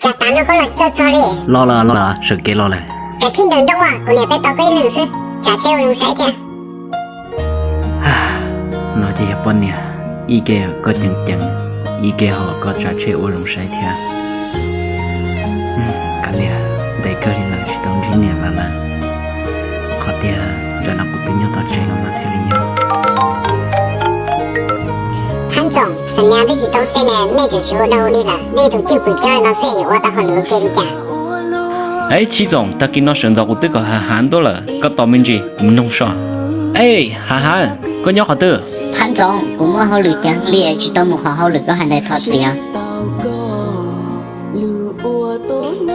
Cas tav no koj los tsis txog txog li? Los lawm, los lawm, sawv kev los lawm. Kav tsij nrawm nrooj os, kuv niam peb tau koj ib leeg xwb, tsam tsheb ua zoo saib thiab. No ces yog poj niam, ib ke koj ceev ceev, ib ke ho koj tsam tsheb ua zoo saib thiab. Kav liam, ntev kawg li lawm tsis tau ntsib niam lawm na. Qhov tiag, tam no kuv twb nyob tom tsev los mas thiaj li yog. Thab Ntxoom, xam nyas twb tsis tau xeb ne, nej tseem siv ua dau li lawm, nej tus cwj pwm coj li no xwb yuav ua tau hauj lwm ua ke li cas? Eb, Chib Txoom, tag kis no sawv ntxov kuv twb kom Hav Hav ntuaj lawm, koj tos me ntsis kuv mloog so. Ej, Hav Hav, koj nyob qhov twg? Thab Ntxoom, kuv muaj hauj lwm ceev li tsis tau mus qhov hauj lwm koj hais ntawd thov txim os.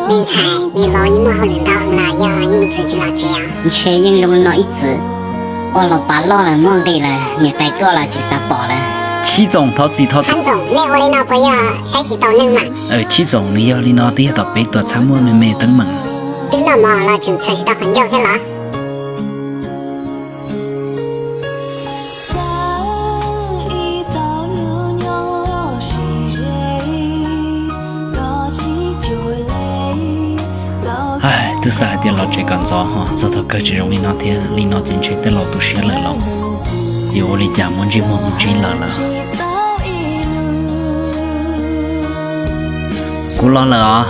Me ntxhais, niam vauv yeej muaj hauj lwm ntau heev los yog yeej txwv tsis los tsev os? Ntshe yeej zoo li no ib txwm. Ua los pav loj lawm muaj nqis lawm, niam tais tuaj los tsis xav pom lawm. Chib Txoom, thov txim, thov txim. Thab Ntxoom, nej ua li no puas yog saib tsis taus neeg mas? Chib Txoom, nws yog li no twb yog tom peb tuam txhab muaj me me teeb meem. Twb noj mov los tseem txhais tsis tau qhov ncauj thiab los? Twb xav hais tias los tsev kom ntxov ho txog thaum kawg tseem zoo li no thiab, li no ces ntshe tej laus tu siab lawm los yuav ua li cas muaj ntsej muag mus ntsib lawv lawm. Kuv los lawm os.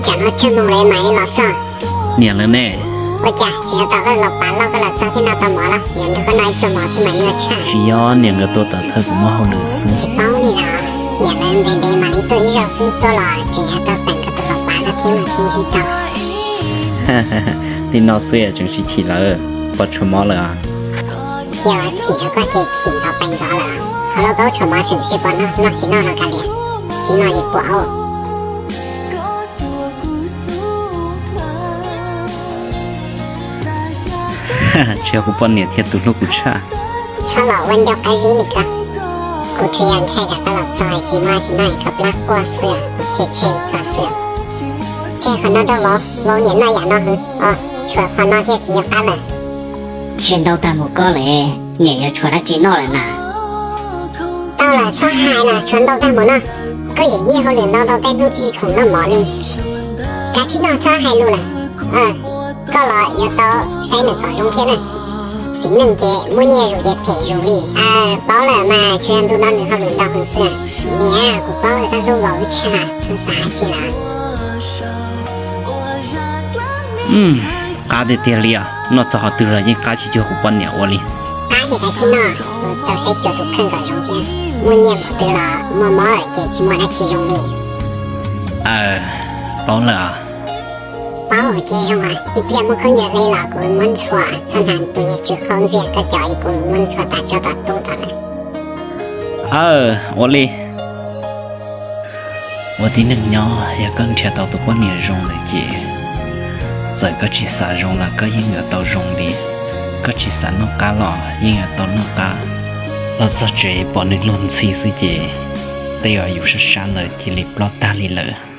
Tsam no tsawg moos lawm mas los txog? Niam lawv ne? Ua cas tsis yog tom koj los pav loj koj los txog thiab noj tau mov los? Niam nrog koj noj ib pluag mov xwb mas nyuaj tshaj. Tsis yog, niam nkawd tuaj tom thawj kuv muaj hauj lwm xwb. Tsis paub li los, niam lawv ntev ntev mam li tuaj ib zaug xwb, tuaj los tseem yog tau teem koj tus los pav koj thiab mas thiaj ntsib tau. Li no xwb tseem tsis chim lawm, pom tshuav mov lawm os. Yog chim rau koj ces chim ntxov pais ntxov lawm. Hauv lauj kaub tshuav mov seem seb puas noj, noj tsis noj no kav liam, tsis noj li puas ua. Tsis yog kuv poj niam thiab tus hlub kuv tshaj. Txhob los ua ncauj qab zib li koj. Kuv tsuas yog ntshai tsam koj los txog tsis muaj tsis noj es koj plab quaj xwb, thiaj tseg koj xwb. Tseg qhov no rau vauv, vauv nyiam noj yam no heev os, tshuav qhov no thiaj tsis nco qab lawm. Tseg ntau tag mus koj lawm, niam yuav tshuav dab tsi noj lawm na? Tau lawm txhob hais los tshuav ntau tag mus no. Koj yawm yij hauj lwm ntau ntau tej hnub tsis khoom noj mov li. Kav tsij noj txhob hais lus lawm. Koj los yuav tau saib nws kom zoo thiab na. Txiv neej ces muaj nyiaj zus ces phem zus li. Paub lawm mas tsuas yog ntu no nws hauj lwm ntau heev xwb. Niam, kuv paub koj hlub vauv wb tshaj, txhob xav dab tsi lawm. Qab tiag tiag li os, noj txog qhov twg los yeej qab tsis cuag kuv poj niam ua li. Qab ces kav tsij noj, kuv tau saib xyuas tus kheej kom zoo thiab. Muaj nyiaj npaum twg los muaj mob lawm ces tsis muaj dab tsi zoo li. Paub lawm os. Paub ces zoo, ib pliag muaj khaub ncaws hle los kuv muab ntxhua, txhob hnav tus niag tsw qaub ntxiag koj cov es kuv muab ntxhua tas tso tom tub tod lawm. Aw, ua li. Ua tib neeg nyob yog koj nrhiav tau tus poj niam zoo lawm ces txawm koj tsis xav zoo los koj yeej yuav tau zoo li, koj tsis xav noj qab los yeej yuav tau noj qab. Los txog tsev pom nws luag ntxhi xwb ces tej zaum yus sab sab ntawd cia li ploj tag li lawm.